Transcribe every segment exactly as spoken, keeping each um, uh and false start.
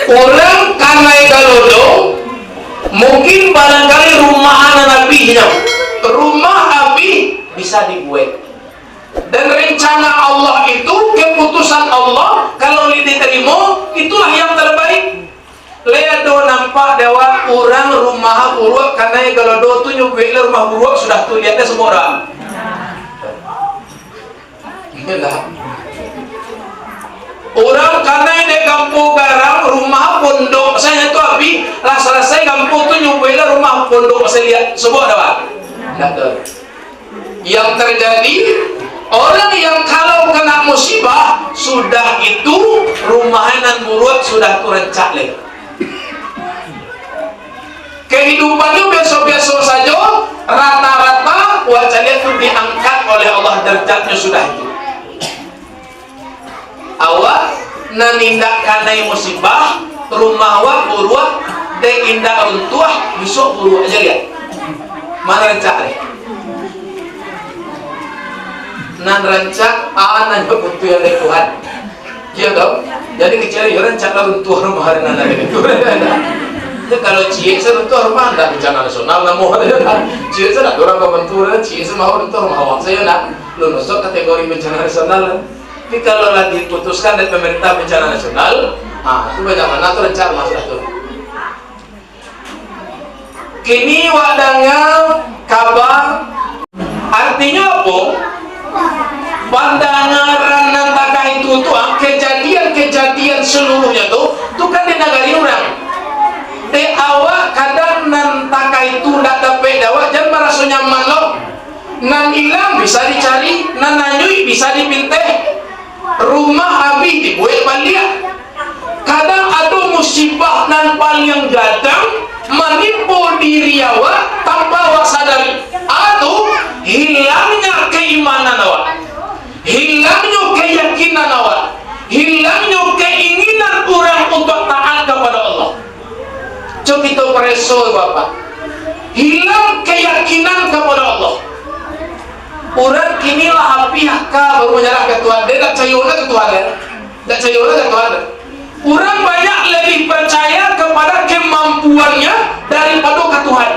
Urang kanai galodo, mungkin barangkali rumah nan abihnyo. Rumah abih bisa dibuek. Dan rencana Allah itu, keputusan Allah, kalau ditarimo, itulah yang terbaik. Lai ado nampak dek awak urang rumah buruak kanai galodo tu nyo buek lah rumah buruak sudah tu, liek deh semua urang. Iyolah. Urang kanai dek gampo garang, rumah pondok sajo tu abih, lah salasai gampo tu nyo buek lah rumah pondok sajo, liek semua ado, Pak? Ndak ado. Yang terjadi, orang yang kalau kena musibah, sudah itu rumah nan buruak sudah tu rancak lai. Kehidupannyo biaso-biaso sajo, rata-rata wak caliak tu diangkat oleh Allah derajatnyo sudah itu. Awak nan indak kanai musibah, rumah awak buruak, dek indak runtuah, bisuak buruak ajo liek. Nan rancak deh. Nan rancak, a nan baputuih dek Tuhan. Iyo toh? Jadi kecek iyo rancak lah runtuah rumah hari nan ado itu. Ya, kalau ciek sajo runtuah rumah, ndak bencana nasional namo. Ciek sajo ndak urang babantu, ciek sajo mau runtuah rumah awak sajo ndak. Lun masuak kategori bencana nasional. Tapi kalau lah diputuskan dari pemerintah bencana nasional, ah, tu banyak bana tu rancak rumah sudah tu. Kini wak danga kaba, artinyo apo? Pandangaran nan takah itu tu, ah, kejadian-kejadian seluruhnyo tu, tu kan di nagari urang. Dek awak kadang nan takah itu ndak dapek dek awak, jan maraso nyaman lo. Nan ilang bisa dicari, nan anyuik bisa dipinteh. Rumah abih dibuek baliak. Kadang ado musibah nan paliang gadang manimpo diri awak tanpa awak sadari. Atu, hilangnyo keimanan awak, hilangnyo keyakinan awak, hilangnyo keinginan urang untuak taat kapado Allah. Cubo kito pareso, Bapak. Hilang keyakinan kapado Allah. Urang kini lah apiah ka baru manyarah ka Tuhan. Dia ndak cayo lah ka Tuhan, ya. Ndak cayo lah ka Tuhan. Urang banyak lebih percaya kepada kemampuannya daripado ka Tuhan.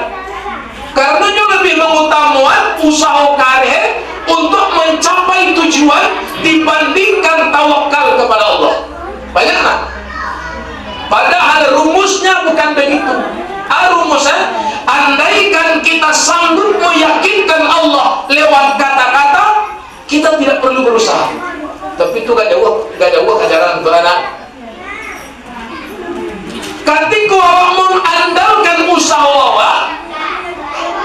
Karena nyo lebih mengutamakan usaho kareh untuk mencapai tujuan dibandingkan tawakal kepada Allah. Banyak lah. Padahal rumusnya bukan begitu. Ah, rumusnya, andaikan kita sanggup meyakinkan Allah lewat kata-kata, kita tidak perlu berusaha. Tapi itu gak jauh, gak jauh ajaran tu anak. Katiko awak mengandalkan usaho awak,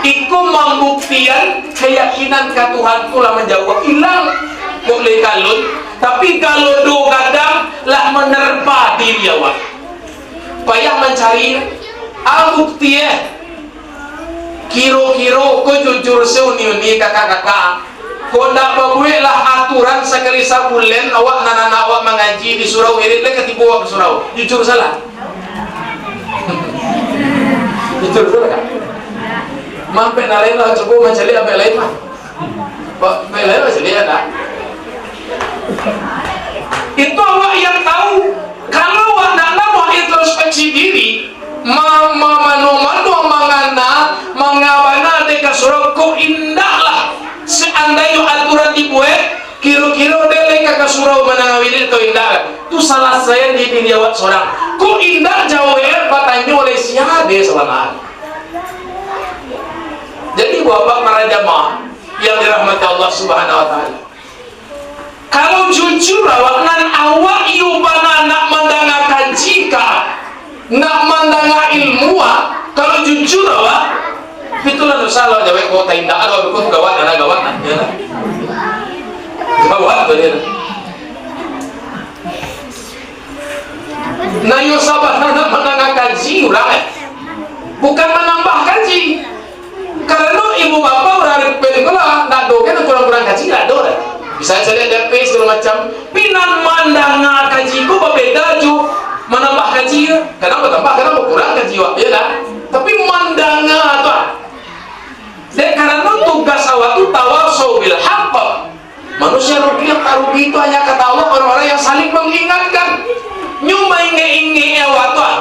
iko mambuktian keyakinan ka Tuhan tu lah manjauah, ilang. Kok lai kalun, tapi galodo gadang lah menerpa diri awak. Payah mancari, ah, bukti, eh. Kiro-kiro ko jujur seuni-uni kakak-kakak, ko ndak babuek lah aturan sakali sabulan awak nan anak awak mangaji di surau, irit lai ka tibo awak ka surau. Jujur salah. Jujur salah, Kak? Mampek nan lain lah, cubo mancaliak ampek lain mah. Ba-, baiklah, maksudnya, ya, nak? Itu awak yang tahu. Kalau awak nak namuah introspeksi diri, ma-, ma-, mano-mano mangana, mangabana dek ka surau, kok indaklah seandainyo aturan dibuek, kiro-kiro dek lai ka, ka surau manangah wirid atau indak, tu salasaian di diri awak sorang. Kok indak jawek batanyo oleh sia dek sabananyo. Jadi, Bapak para jamaah, yang dirahmati Allah Subhanahu wa Ta'ala. Kalau jujur awak, nan awak iyo bana nak mandanga kaji ka, nak mandanga ilmu, ah, kalau jujur awak, itulah dosa lah, jawek kota indak ada, kota gawat, ada gawat, nah, ya lah. Gawat tu dia. Nah, iyo sabananyo mandanga kaji urang, eh. Bukan manambah kaji. Karano ibu bapa urang Arifin ko lah, ndak ado kan kurang-kurang kaji, ndak ado doh. Bisa caliak di F B, segala macam. Tapi nan mandanga kaji ko babeda jo manambah kaji. Kadang batambah, kadang bakurang kaji awak, iyo dak? Tapi mandanga tu, ah. Dek karano tugas awak tu tawasau bil haq. Manusia rugi, yang tak rugi itu hanya kata Allah, orang-orang yang saling mengingatkan. Nyo maingek-ingek awak tu, ah.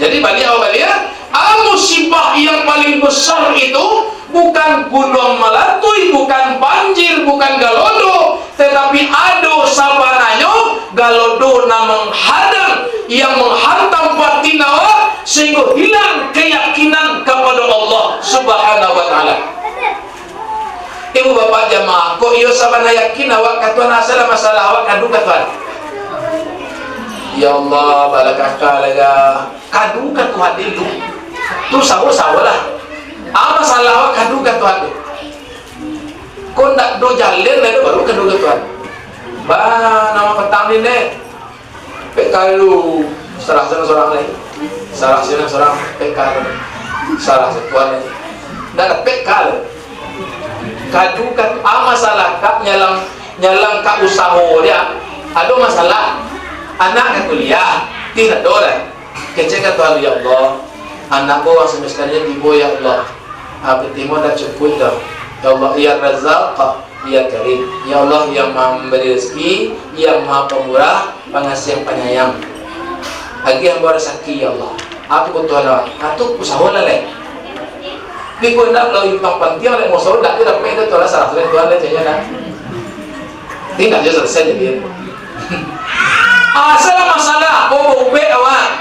Jadi, baliak awak baliak, ah, musibah yang paling besar itu bukan gunuang malatui, bukan banjir, bukan galodo, tetapi ado sabananyo galodo nan manghadang, yang menghantam batin awak, sehingga hilang keyakinan kepada Allah Subhanahu wa Ta'ala. Ibu bapak jamaah, kok iyo sabana yakin awak ka Tuhan, asal masalah awak kadu ka Tuhan? Ya Allah, balakaka laga. Kadu ka Tuhan dulu. Tu sawo-sawo lah. Ah, masalah awak kadu ka Tuhan tu. Kok ndak do jalan lai, baru kadu ka Tuhan. Bah, nan patang ni, Nek. Pek kalu, salah sinan surang lai. Salah sinan surang, pek kalu. Salah satuan lai. Ndak dapek kalu. Kadu, kadu, ah, masalah ka nyalang, nyalang ka usaho dia. Ado masalah. Anak ka kuliah, ti ndak do lai. Kecek ka Tuhan, "Ya Allah, anak ko uang semesternyo tibo, ya Allah. Ah, pitih mo ndak cukuik doh. Ya Allah, ya Razzaq, ya Karim. Ya Allah, yang Maha Memberi rezeki, yang Maha Pemurah, Pengasih, Penyayang. Agiah ambo rasaki, ya Allah." Apo kato Tuhan awak? Ah, tu usaho lah, leh. Tapi kok indak, kalau yang pantiang, leh, mau sawo, ndak, dia dapek itu, tu lah salah, Tuhan, leh, caknyo, dah. Tinggal je selesai jadi. Asal masalah, oh, ubek awak.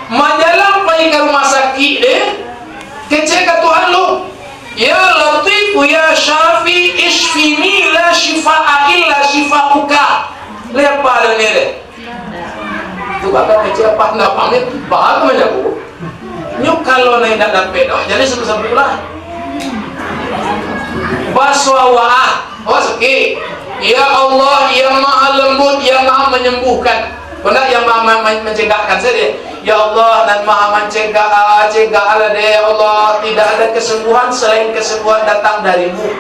Manjalang pai ka rumah sakik deh, kecek ka Tuhan lu. "Ya Latif, ya Syafi, isfini, la syifa'a illa syifa'uka." Lepa dah ni deh. Tu bakal kecek apa ndak pamit, bakal manjago. Nyo kalau nan indak dapek doh, jadi sabu-sabu lah. Basuah waah, oh sakik. Ya Allah, yang Maha Lembut, yang Maha Menyembuhkan. Kok ndak yang Maha ma-, ma-, mencegahkan saja. Ya Allah, nan Maha mencegah, cegahlah deh, ya Allah. Tidak ada kesembuhan selain kesembuhan datang darimu.